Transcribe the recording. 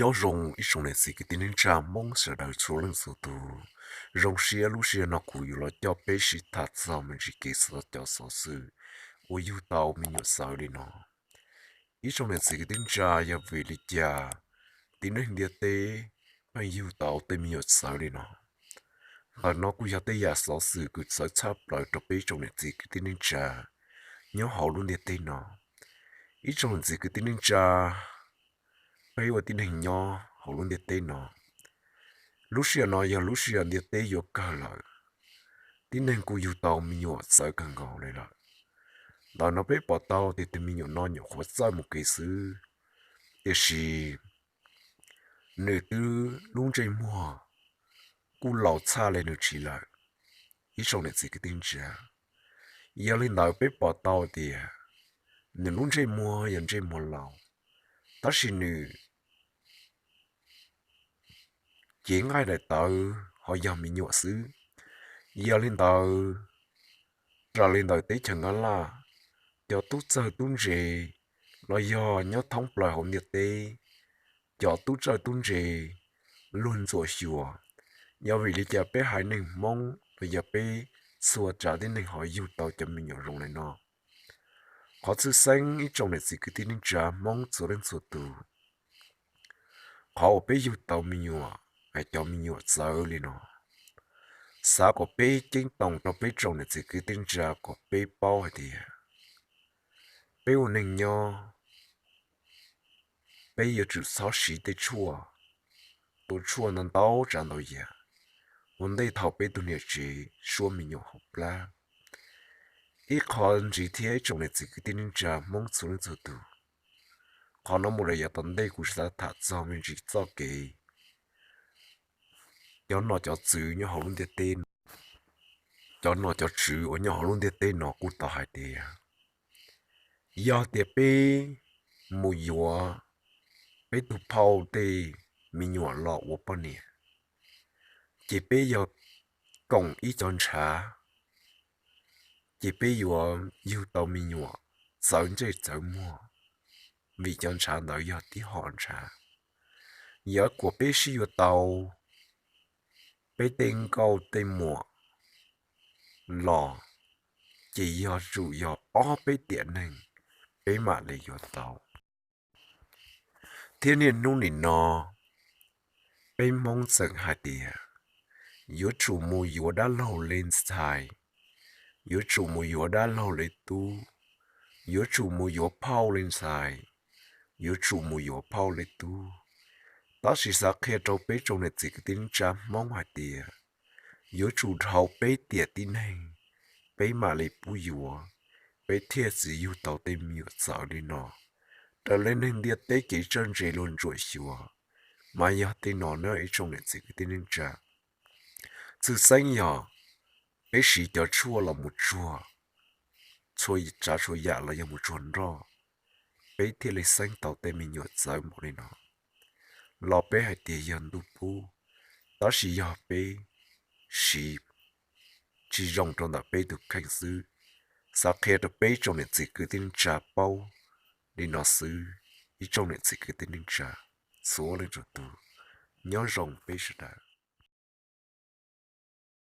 Nyob zoo ib tsoom niam txiv kwv tij neej tsa Hmoob sawv daws txhua leej txhua tus. Zoo siab lub sij hawm no kuv yuav los coj peb sib tham txog me ntsis kev xav cov xov xwm uas yug tau me nyuam txawv li no. Ib tsoom niam txiv kwv tij neej tsa, yog vim li cas tib neeg ntiaj teb pheej yug tau tej me nyuam txawv li no? Ntawm no kuj yog tej yam xov xwm kws txawv tshaj plaws rau peb tsoom niam txiv kwv tij neej tsa nyob hauv lub ntiaj teb no. Ib tsoom niam txiv kwv tij neej tsa, peb ua tib neeg nyob hauv lub ntiaj teb no, lub sij hawm no yog lub sij hawm ntiaj teb yuav kawg lawm, tib neeg kuj yug tau me nyuam txawv kawg nkaus li lawm. Ntawm no peb pom tau tias tus me nyuam no nyuam qhuav txawj mus kev xwb, tiam sis nws twb lub ntsej muag kuj laus tshaj li nws txiv lawm. Ib tsoom niam txiv kwv tij neej tsa, yog li ntawd peb pom tau tias nws lub ntsej muag yog ntsej muag laus, tab sis nws cev nqaij daim tawv ho yog me nyuam xwb. Yog li ntawd, raws li ntawm teb chaws Nyab Laj, cov tub txawj tub ntse los yog nyob thoob plaws hauv ntiaj teb, cov tub txawj tub ntse luag ntxuam xyuas. Yog vim li cas peb haiv neeg Hmoob los yog peb txhua tsav tib neeg ho yug tau cov me nyuam zoo li no? Qhov tshwj xeeb ib tsoom niam txiv kwv tij neej tsa Hmoob txhua leej txhua tus, qhov uas peb yug tau me nyuam, cov me nyuam txawv li no, xav kom peb ceeb toom rau peb tsoom niam txiv kwv tij neej tsa kom peb paub hais tias peb ua neeg nyob, peb yuav tsum txhob siv tej tshuaj, tua tshuaj ntau ntau tsav ntau yam ua ntej thaum peb tug niam tsev suab me nyuam hauv plab. Ib qho ntxiv thiab ib tsoom niam txiv kwv tij neej tsa Hmoob txhua leej txhua tus, qhov no mus lawm yav tom ntej kuv xav tham txog me ntsis txoj kev cov nom cov tswv nyob hauv lub ntiaj teb no. Cov nom cov tswv uas nyob hauv lub ntiaj teb no kuj tau hais tias, yog tias peb mus yuav peb tug phauj tej me nyuam los ua poj niam, ces peb yog koom ib cov ntshav, ces peb yuav yug tau me nyuam txawv ntsej txawv muag, vim cov ntshav ntawd yog tib hom ntshav. Yog kuas peb sib yuav tau peb tej nkauj tej muam los, ces yog tsum yog ob peb tiam neeg peb mam li yuav tau. Thiab niaj hnub nim no peb Hmoob txawm hais tias yuav tsum mus yuav dab laug li ntxhais, yuav tsum mus yuav dab laug li tub, yuav tsum mus yuav phauj li ntxhais, yuav tsum mus yuav phauj li tub. Tab sis xav qhia rau peb tsoom niam txiv kwv tij neej tsa Hmoob hais tias yuav tsum dhau peb tiam tib neeg peb mam li pub yuav, peb thiaj tsis yug tau tej me nyuam txawv li no. Raws li neeg ntiaj teb kev txawj ntse luag ntsuam xyuas, mas yog tej no na ib tsoom niam txiv kwv tij neej tsa. Tshwj xeeb yog peb siv cov tshuaj los mus tsuag txhua tsav txhua yam los yog mus tsuag nroj, peb thiaj li xeeb tau tej me nyuam txawv npaum li no. Los peb hais tias yog ntuj pub, tab sis yog peb siv tsis zoo rau ntawm peb tus kheej xwb. Xav qhia rau peb tsoom niam txiv kwv tij neej tsa paub li no xwb, ib tsoom niam txiv kwv tij neej tsa txhua leej txhua tus, nyob zoo peb sawv daws.